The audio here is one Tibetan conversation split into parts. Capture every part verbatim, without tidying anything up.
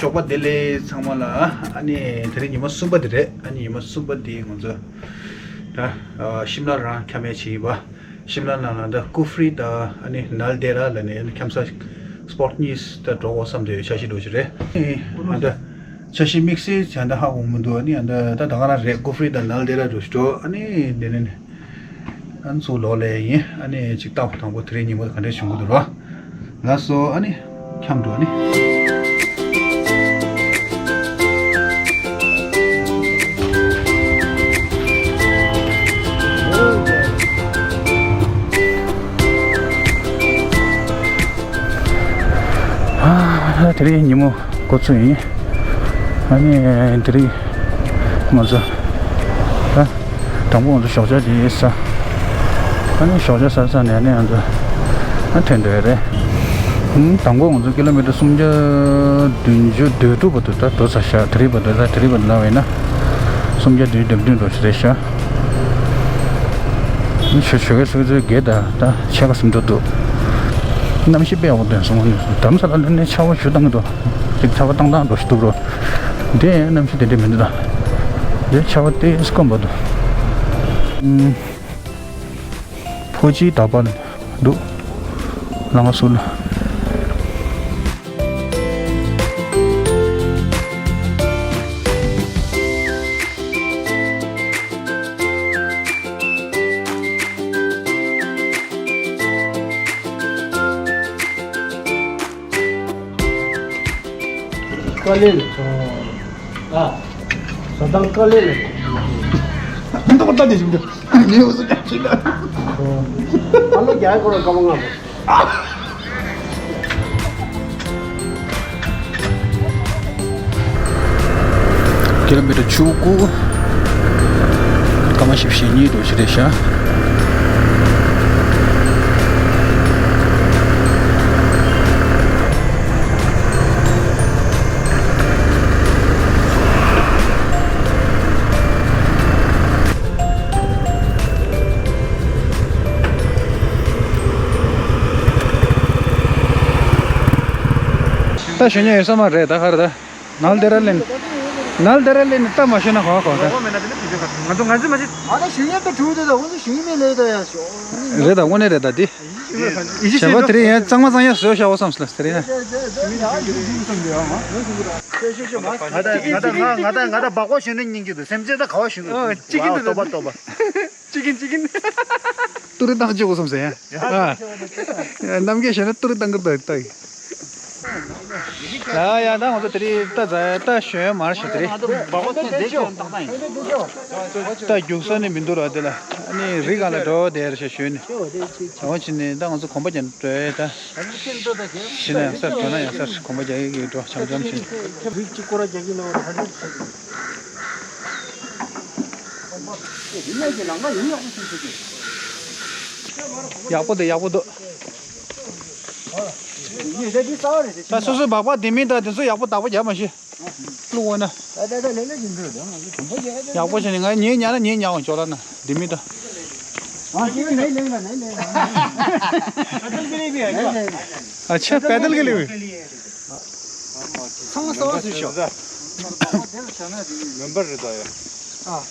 ཚོགས་པ་བདེ་ལེགས་ཚང་མ་ལ། ཨ་ནི་དེ་རིང་ཉི་མ་གསུམ་པ་དེ་རེད། ཨ་ནི་ཉི་མ་གསུམ་པ་དེ་ང་ཚོ་ད་ཤིམ་ལ་རང་འཁྱམ་ཡས་བྱེད་ཡིན་པ། ཤིམ་ལ་ནང་ལ་ད་ཀུ་ཧྥི་རི་དང་ཨ་ནི་ནལ་ཌེ་ར་ལ་ནས་འཁྱམ་ས་སྤོ་ཊི་གཉིས་ད་འགྲོ་དགོས་བསམ་དེ་འཆར་གཞི་འགྲོ་ཞིག་རེད། ཨ་ད་འཆར་གཞི་དམིགས་བསལ་བྱས་ད་ཧ་གོ་མི་འདུག་ཨ་ནི་ཨ་ད་ད་ག་རང་རེད། ཀུ་ཧྥི་རི་དང་ནལ་ཌེ་ར་འགྲོ་ཞིག་འགྲོ། ཨ་ནི་དེ་ནས་ཨ་ནི་ཚུར་ལོག་ལས་ཡིན། ཨ་ནི་ཅིག་ལྟ་བ་དང་པོ་དེ་རིང་ཉིན་མོ་ག་འདྲས་བྱུང་གི་འདུག་རོ། ལགས་སོ། ཨ་ནི་འཁྱམ་འགྲོ་ཨ་ནི། ཨ་དེ་རིང་ཉིན་མོ་འགོ་ཚུགས་ཡིན། ཨ་ནི་དེ་རིང་ང་ཚོ་ཨ་དང་པོ་ང་ཚོ་ཞོགས་ཇ་དེ་ཟ། ཨ་ནི་ཞོགས་ཇ་ཟ་ས་ནས་ཨ་ནི་ང་ཚོ་ཨ་ཐོན་འགྲོ་ཡ་རེད། ཨུམ། དང་པོ་ང་ཚོ་ཀི་ལོ་མི་ཊར་སུམ་བརྒྱ་བདུན་ཅུ་དོན་དྲུག་བར་དུ་ད་འགྲོ་ཚར་ཤག་དེ་རིང་བར་དུ་ད་དེ་རིང་བར་དུ་ལབ་པ་ཡིན་ན་སུམ་བརྒྱ་བདུན་ཅུ་དོན་བདུན་འགྲོ་ཞིག་རེད་ཤག་ཨ་ནི་ཞོ་ཞོགས་ཀས་སུ་ཚོད་བརྒྱད་དང་ད་ཕྱེད་ཀ་ཙམ་འགྲོ་འདུག་གནམ་གཤིས་དཔེ་ཡག་པོ་སྟོན་སོང་། དྷ་རམ་ས་ལ་ལ་ནས་ཆར་པ་ཞུ་བཏང་གི་འདུག་ཅིག་ཆར་པ་བཏང་བཏང་འགྲོ་ཞིག་འདུག་རོ། འདི་ཡང་གནམ་གཤིས་དེ་འདྲ་མི་འདུག་ད་འདི་ཆར་པ་ཏོག་ཙམ་སྐམ་པ་འདུག་ཨུམ། ཕོ་ཅིའི་ད་པ་འདུག་ལང་ང་སུ་ལ། དཀའ་ལས་ལ་སོང་། ཨ། བཟའ་སྟངས་དཀའ་ལས་ལ་སོང་། མདོག་ལྟ་ནས་བཞིན་དུ་ཉེ་བོ་སུ་ཀྱང་ཤེས་ན། ཨ་ལོ་རྒྱག་ཁོ་ར་ཀ་བ་ང་། ཀི་ལོ་མི་ཊར་བཅུ་དགུ། སྐར་མ་བཞི་བཅུ་ཞེ་གཉིས་འགྲོ་ཞིག་རེད་ཤག་ད་ཞོན་ཉེ་ཡོད་ས་མ་རེད་ད་ག་རེ་ད། ནལ་ཌེ་ར་ལེན། ནལ་ཌེ་ར་ལེན་ད་མ་ཤོད་ན་གོ་གོ་ད། ང་ཚོ་ང་ཚོ་མ་ཅི། ཨ་ད་ཞུ་ཡས་ད་གྲུ་དེ་ད་ང་ཚོ་ཞུ་ཡས་མེད་ལེ་ད་ཡ་ཤོ། རེད་ད་དངོས་གནས་རེད་ད་དེ། བྱས་པ་དེ་རིང་ཡང་གཙང་མ་གཙང་ཡ་བཟོས་བཞག་འོ་བསམ་སོང་དེ་རིང་ཡང་། ང་ད་ང་ད་ང་ད་ང་ད་སྦག་སྦག་ཞོན་ནས་སྙིང་རྗེ་འདུག་སེམས་ཅན་ད་ག་བ་ཞོན་འདུག་ཨོ་ཅི་གིན་འདུག་ད་ལྟོ་བ་ལྟོ་བ། ཅི་གིན་ཅི་གིན། ཏུ་རི་བཏང་བཅུག་གོ་བསམ་སེ་ཡ། ཨ། རྣམ་རྒྱལ་ཞེ་ན་ཏུ་རི་བཏང་གི་ད་ད་ཡི། ཡ་ཡ་ད་ང་ཚོ་དེ་རིང་ད་ཛ་ད་ཞོན་མར་ཞོན་དེ་རིང་། ད་རྒྱུག་ས་ནི་མི་འདུག་ར་དེ་ལ་ཨ་ནི་རི་སྒང་ལ་འགྲོ་དེ་ར་ཞོན་ནི། འོ་ཅི་ནི་ད་ང་ཚོ་གོམ་པ་རྒྱག་འགྲོ་ཡ་ད། ཤི་ན་ཡང་སར་འགྲོ་ན་ཡང་སར་གོམ་པ་རྒྱག་གི་འགྲོ་འཆམ་འཆམ་ཞིག་ཡག་པོ་འདུག་ཡག་པོ་འདུག་ད་སོ་སོའི་སྦག་སྦག་དེ་མིན་ད་དེ་ཚོ་ཡག་པོ་བདག་པོ་རྒྱབ་མ་ཤེས། བླུག་འོ་ན། ཡག་པོ་བྱས་ནས་ང་ཉེ་ཉག་ན་ཉེ་ཉག་འོང་ཅོག་ལ་ན་དེ་མིན་ད། ཨ་ཆ་པེ་ཏལ་གི་ལེ་བི། ཚང་མ་གསར་པ་བཟོས་ཤོག་མེམ་བར་རེད་ད་ཡ། ཨ།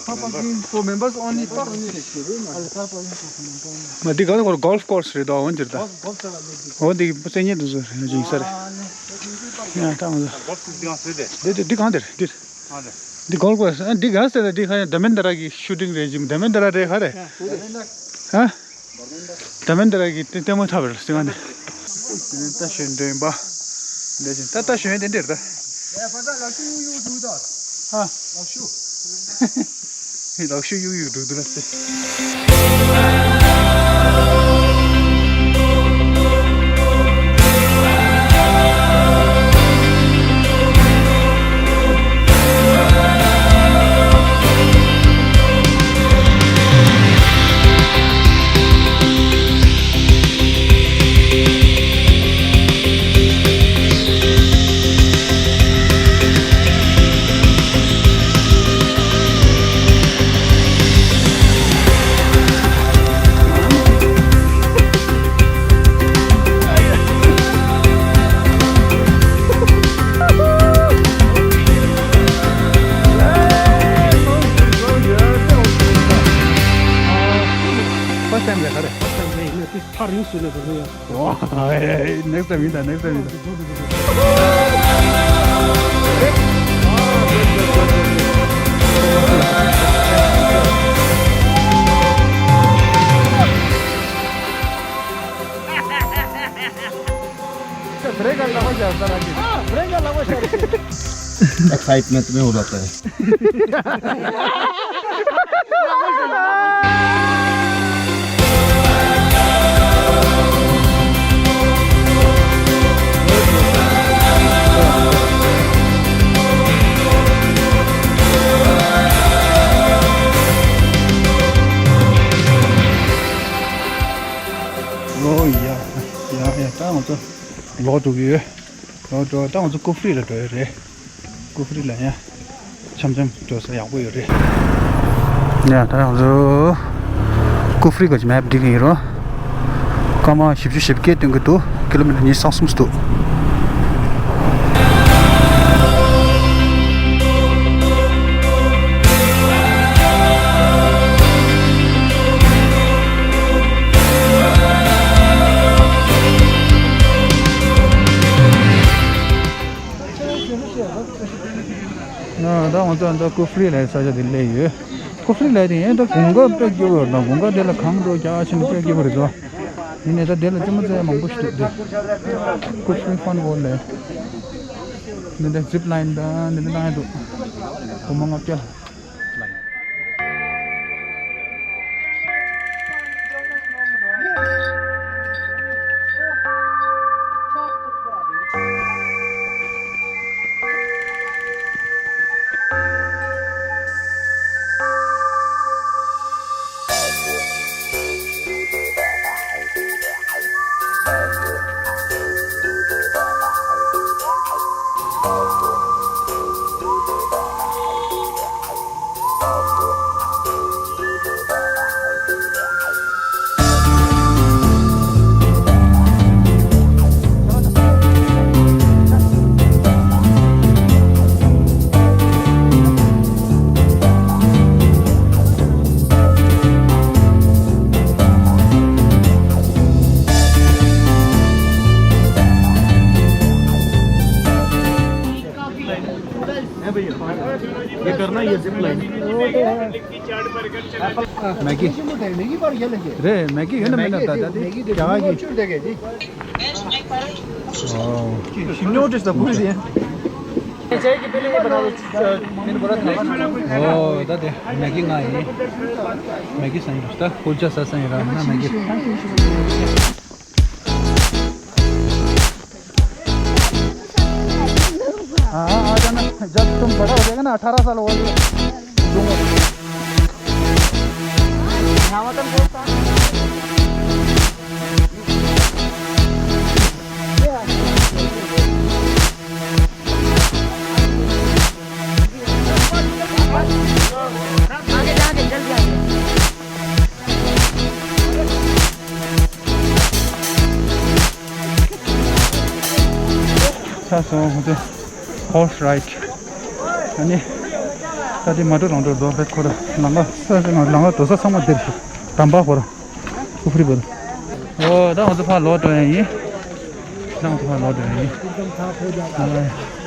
ཁོ་མེམ་བར་ཨོན་ལི་པར། མ་འདི་ག་ནས་ཁོར་གོལ་ཕ་ཀོར་སི་རེད་ད་འོན་ཏེ་ད། འོ་འདི་པོ་སེ་ཉེ་དུ་བཟོ་རེད་ཅིག་ས་རེད། ཡ་ད་འོ་ད། འདི་འདི་གང་དེ་རེད་འདི། འདི་གོལ་ཕ་ཀོར་སི་ཨ་འདི་ག་ཟེར་ད་འདི་ཁ་ཡ་དྷ་མེན་དྷ་ར་གི་ཤུ་ཊིང་རེད་ཅིག་དྷ་མེན་དྷ་ར་རེད་ག་རེད། ཨ། དྷ་མེན་དྷ་ར་གི་ལྟད་མོ་འཁྲབ་པ་རེད་ཟེར་ག་ནས། ད་ཞོན་འདྲེན་པ། འདྲ་ཞིག་ད་ད་ཞོན་དེ་འདྲེར་ད། ཨ། ལག་ཤུ་གཡུག་གཡུག་འགྲོ་འདུག་ལ་ཟེར། ཡིན་ཟེར་ནས་བཟོ་གི་ཡོད། ཨོ། ནེགསི་ཊའིམ་ཡིན་ད། ནེགསི་ཊའིམ་ཡིན་ད། ब्रेक लगाओ यार, जरा के। हाँ, ब्रेक लगाओ यार। एक्साइटमेंट में हो जाता है। ཨོ་ཡ། ཡ་ཡ། ད་ང་ཚོ་ལོག་འགྲོ་གི་ཡོད། ལོག་འགྲོ། ད་ང་ཚོ་ཀུ་ཧྥི་རི་ལ་འགྲོ་ཡོད་རེད། ཀུ་ཧྥི་རི་ལ་ཡང་འཆམ་འཆམ་འགྲོ་ས་ཡག་པོ་ཡོད་རེད། ཡ། ད་ང་ཚོ་ཀུ་ཧྥི་རི་གི་མེབ་སྒྲིག་གི་ཡིན་རོ། སྐར་མ་བཞི་བཅུ་ཞེ་བརྒྱད་སྟོན་གྱི་འདུག་ཀི་ལོ་མི་ཊར་ཉི་ཤུ་རྩ་གསུམ་འདུག་ད་ང་ཚོ་ད་ཀུ་ཧྥི་རི་ལའི་ས་ཆ་དེ་སླེབས་ཡོད། ཀུ་ཧྥི་རི་ལའི་དེ་ཡིན་ད། དགུན་ཁ་དཔེ་སྐྱིད་པོ་རེད། ད་དགུན་ཁ་དེ་ལ་གངས་འདྲ་རྒྱགས་ཕྱིན་ན་དཔེ་སྐྱིད་པོ་རེད་དོ། ཡིན་ནའི་ད་དེ་ལ་རྩེད་མོ་རྩེ་ཡ་མང་པོ་ཞིག་འདུག་དེ་ཀུ་ཧྥི་རི་ཕན་ཝོལ་ལའི་འདི་འདྲ་ཛིབ་ལའིན་དང་འདི་འདྲ་བཏང་ཡ་འདུག་སྒོར་མོ་ལྔ་བརྒྱ། ये करना, ये जिप लाइन। मैगी। रे, मैगी है ना, मैंने बता दी। क्या है ये? मैगी देखो, मैगी। हाँ। शिमला मिर्च तो भूल गए। चाय के पहले ये बना दो, मैंने बोला था। ओ, दादा, मैगी ना ये। मैगी सही है, कुलचा सा सही रहा ना, मैगी। हाँ, आ जाना। जब तुम बड़ा हो जाएगा ना, अठारह साल हो गए, दूंगा। आगे, आगे, जल्दी आगे। ཚ་སོང་ཧོ་ཏེ་ཧོར་སི་རའིཌ། ཨ་ནི་ད་དེ་མ་འགྲོ་རང་འགྲོ་རྡོ་བེད་ཁོ་ར་ལང་ཀ་ས་ལང་ཀ་འགྲོ་ས་ཚང་མ་དེར་ཞིག་དམ་པ་ཧོ་ར་ཨུ་ཕི་རི་བོ་ར། ཨོ་ད་ང་ཚོ་ཕར་ལོག་འགྲོ་ཡ་ཡིན། ད་ང་ཚོ་ཕར་ལོག་འགྲོ་ཡ་ཡིན།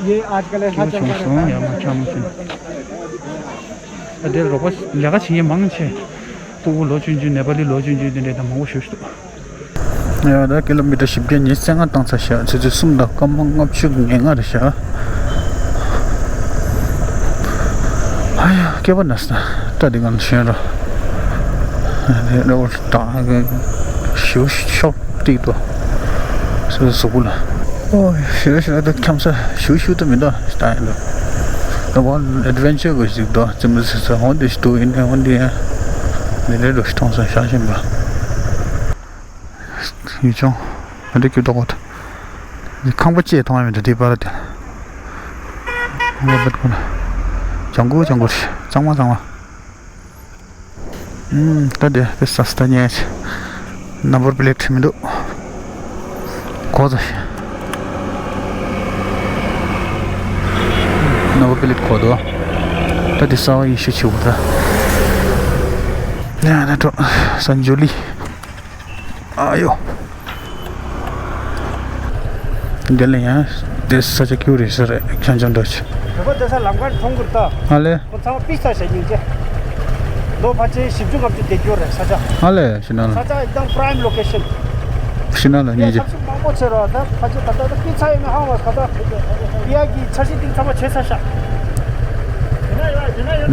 ये आजकल ऐसा चल रहा है। ཡ་མ་ཆ་མ་ཆ། ད་དེར་རོགས་པ་ལས་ཀ་བྱེད་མཁན་མང་ཆེ། སྤུ་གུ་ལོ་ཆུང་ཆུང་ནེ་པ་ལི་ལོ་ཆུང་ཆུང་དེ་འདྲས་ད་མང་པོ་ཞིག་འདུག་ཡ་ད་ཀི་ལོ་མི་ཊར་བཞི་བརྒྱ་ཉི་ཤུ་རྩ་ལྔ་བཏང་ཚར་ཤག་ཆུ་ཚོད་གསུམ་དང་སྐར་མ་ལྔ་བཅུ་ང་ལྔ་རེད་ཤག་ཨ་ཡ་སྐེད་པ་ན་སོང་། ད་འདི་གང་ཞོན་ར། རེད་ར་ད་ཞུ་ཤོག་ཏིག་ཏོ། སོ་སོ་སོ་ལ། ཨོ་ཞེ་ར་ཞེ་ར་ད་འཁྱམ་ས་ཞུ་ཞུ་ད་མི་འདུག་ད་ཡིན་འདུག་ད་ཝན་ཨེ་ཌི་ཝེན་ཅར་གི་ཞིག་འདུག་ཙི་མི་ཟེར་ས་ཧོན་དེ་ཞིག་འདུག་ཡིན་ནའི་ཧོན་དེ་ཡང་མི་ལས་འགྲོ་ཞིག་མཐོང་སོང་ཤ་ཞེན་པ། ཡུལ་ལྗོངས་མི་འདྲ་སྐྱིད་མདོག་པོ་དང་། ཁང་པ་བཅས་མཐོང་ཡ་མི་འདྲ་དེའི་བར་དེ། ངས་བེད་ཁོ་ན། ལྗང་གུ་ལྗང་གུ་རེད། གཙང་མ་གཙང་མ། ཨུམ། ད་དེ་དཔེ་ས་སྟ་ཉེ་ཆེ། ནམ་བར་པི་ལེ་ཊི་མི་འདུག་གོ་ཚ་ཤི། ནམ་བར་པི་ལེ་ཊི་གོ་འདུག་ད་དེ་ས་བ་ཡིན་ཤུ་ཆེ་བོ་ད། ཡ་ད་འགྲོ། སན་ཇོ་ལི། ཨ་ཡོ། འདི་ལ་ཡང་དེ་ས་ཆ་ཁྱུ་རེ་ས་རེ་ཁྱང་ཆང་འདྲ་ཆུ། བོད་པ་དེ་ས་ལམ་ཁར་མཐོང་གི་རེད་ད། ཨ་ལེ། ཁོ་ཚང་མ་པི་ས་ཞིག་ཡིན་ཅེ། ལོ་ཕལ་ཆེར་བཞི་བཅུ་ལྔ་བཅུ་བསྡད་རྒྱུ་རེད་ས་ཆ། ཨ་ལེ་ཕྱི་ནང་ལ། ས་ཆ་ཨེག་དམ་པ་རའིམ་ལོ་ཀེ་ཤན། ཕྱི་ནང་ལ་སྙིང་རྗེ། ས་ཆ་མང་པོ་ཆེ་ར་ད་ཕལ་ཆེར་ད་ལྟ་ད་པི་ས་ཡིན་ན་ཧང་བ་ས་ཆ། ཡ་གི་འཆར་གཞི་དེ་ཚང་མ་བྱས་ཚར་ཤག་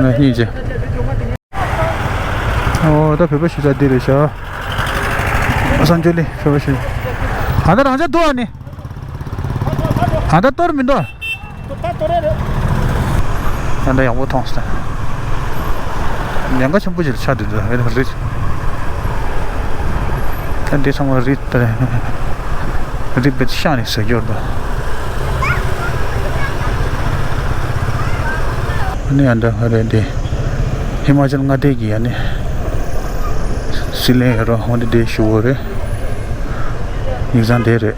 ང་སྙིང་རྗེ། ཨོ་ད་བོད་པ་ཞིག་ལ་འདི་རེད་ཤག་ཨ་སང་ཇོ་ལི་བོད་པ་ཞིག་ཨ་ད་རང་ཅག་འདུག་ཨ་ནི། ཨ་ད་གཏོར་མི་འདུག་ད་ད་ཡག་པོ་མཐོང་སོང་། ཉེན་ཁ་ཆེན་པོ་ཞིག་ཆགས་འདུག་ད་རི། ད་འདི་ཚང་མ་རི་ད་རི་བེད་ཤག་ནས་ཟེར་རྒྱུ་རེད་པ། ཨ་ནི་ཨ་འདྲ་ཧ་རེད་དེ། ཧི་མ་ཅལ་མངའ་སྡེ་གི་ཨ་ནི་སྲིད་བློན་ཡོད་རོ་འོ་འདི་དེ་ཞུ་བོ་རེད། ཡིག་ཚང་དེ་རེད།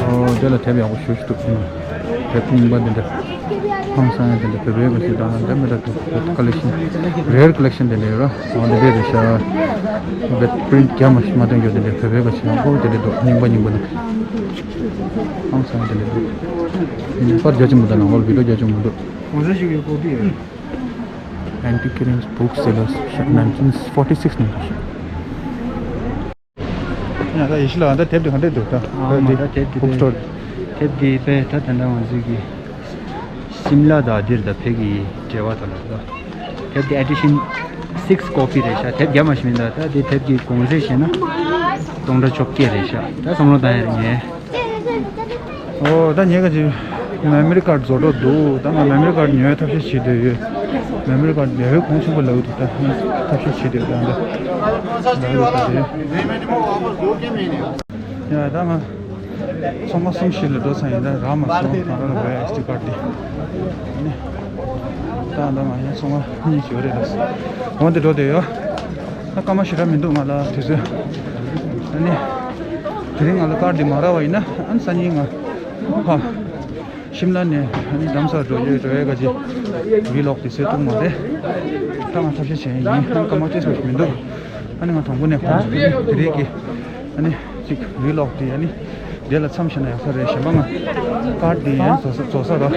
ཨོ་དེ་ལ་དེབ་ཡག་པོ་ཞུ་ཞུ་འདུག་དེབ་རྙིང་པ་འདི་འདྲ། ཧང་སང་ཡ་དེ་འདྲ་བོད་པའི་ག་ཞིག་དང་འདྲ་མི་འདྲ་འདུག་ཀ་ལེག་ཤན། རེར་ཀ་ལེག་ཤན་དེ་འདྲ་ཡོད་ར། འོ་དེ་འདྲ་རེད་ཤག་བེད་པི་རིན་ཊི་རྒྱ་མ་མ་སྟོན་རྒྱུ་དེ་འདྲ་བོད་པའི་ག་ཞིག་ཡང་ཁོ་དེ་འདྲ་འདུག་རྙིང་པ་རྙིང་པ་འདུག་ཧང་སང་དེ་འདྲ་འདུག་ཡིན་ནའི་པར་རྒྱ་ཆེན་པོ་དང་ནང་ལོགས་བི་ཌིའོ་རྒྱ་ཆེན་པོ་འདུག་གོང་ས་ཞིག་ཡོད་པོ་དེ། Antiquarians Book Sellers nineteen forty-six ནས་རེད་ཤག་ཡ་ད་ཡེ་ཤེས་ལགས་ད་དེབ་དེ་ག་འདྲས་འདུག་ད་ཨ་མ་ད་དེབ་དེ་book store། དེབ་དེ་དཔེ་ད་ད་ལྟ་ང་ཚོའི་གི་ཤིམ་ལ་དང་འདིར་ད་ཕེབས་ཀྱི་འབྲེལ་བ་དང་ལ་ད་དེབ་དེ་edition six copy རེད་ཤག་དེབ་རྒྱ་མ་ཞིག་མིན་ད་ད་དེ་དེབ་ཀྱི་གོང་ཚད་བཤད་ན་སྟོང་ཕྲག་བཅོ་བརྒྱད་རེད་ཤག་ད་བསམ་བློ་བཏང་ཡ་རེད་ངས། ཨོ་ད་ཉེ་ག་ཅིག་མེ་མོ་རི་ཀར་བཟོ་འདྲ་འདུག་ད་ང་མེ་མོ་རི་ཀར་ཉོ་ཐབས་ཤེས་བྱེད་འདོད་ཡོད། མེ་མོ་རི་ཀར་ཉོ་ཡོད་གོང་ཆེན་པོ་ལབ་འདུག་ད་ཐབས་ཤེས་བྱེད་འདོད་ད་ད་ལབ་འདུག་ད་དེ། ཡ་ད་ང་ཚོང་པ་གསུམ་ཞིག་ལ་འགྲོ་ཚར་ཡིན་ད་རག་མ་སོང་ད་ར་ར་བའི་ཨེ་སི་ཌི་ཀར་དེ། ནི་ད་ད་ང་ཡང་ཚོང་པ་གཉིས་ཞིག་ཡོད་རེད་ད། འོང་དེ་འགྲོ་བསྡད་ཡོད། ད་སྐར་མ་ཞེ་དྲག་མི་འདུག་ང་ལ་དུས་ཚོད། ཨ་ནི། དེ་རིང་ང་ལ་ཀར་འདི་མ་རག་པ་ཡིན་ན་ཨ་ནི་སང་ཉིན་ང་ཕ། ཤིམ་ལ་ནས་ཨ་ནི་རྡ་རམ་ས་ལ་འགྲོ་ཡོད་འགྲོ་ཡས་ག་ཅི་བི་ལོག་དེ་བཟོས་ཐུབ་མ་རེད། ད་ང་ཐབས་ཤེས་བྱས་ཡིན་ཨ་ནི་སྐར་མ་ཏོག་ཙམ་ཞིག་མི་འདུག་ཨ་ནི་ང་དང་པོ་ནས་ཁོང་ཚོ་དེ་རིང་གི་ཨ་ནི་ཅིག་བི་ལོག་དེ་ཨ་ནི། དེ་ལ་མཚམས་བཞག་ན་ཡག་ས་རེད། གཞན་པ་ང་ཀར་དེ་ཡང་བཟོ་ས་བཟོ་ས་ར། ད་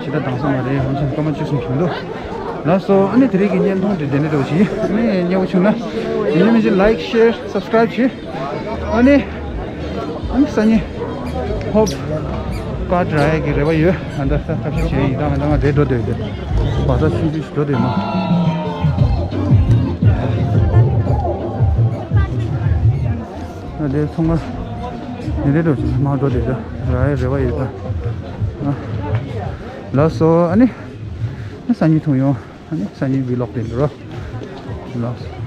ཇི་ལྟར་དྭངས་ས་མ་རེད། ཧམ་སེམས་སྐར་མ་བཅུ་གསུམ་བྱུང་འདུག་ལགས་སོ། ཨ་ནི་དེ་རིང་གི་བརྙན་ཐུང་དེ་དེ་འདྲ་འདྲ་བོ་ཞིག་ཨ་ནི་མཉེས་པོ་བྱུང་ན་ཡིན་གཅིག་མིན་གཅིག་ལའིཀ་ཤེར་སབ་སི་ཀ་རའིབ་བྱེད། ཨ་ནི་ཨ་ནི་སང་ཉིན་ཧོབ་ཀར་རག་ཡས་ཀྱི་རེ་བ་ཡོད། ང་ད་ད་ཐབས་ཤེས་བྱས་ཡིན། ད་ང་ད་ང་རེད་འགྲོ་འདོད་འདོད་བ་ད་ཆུང་ཆུང་ཞིག་འགྲོ་འདོད་མ། ཨ་དེ་ཚོང་པ་ནི་རེ་རེ་ཞིག་མ་འགྲོ་དེ་ད་ར་ཡ་རེ་བ་ཡོད་ད། ལགས་སོ། ཨ་ནི་སང་ཉིན་ཐུང་ཡོང་། ཨ་ནི་སང་ཉིན་བི་ལོག་དེ་འགྲོ་རོགས། ལགས་སོ།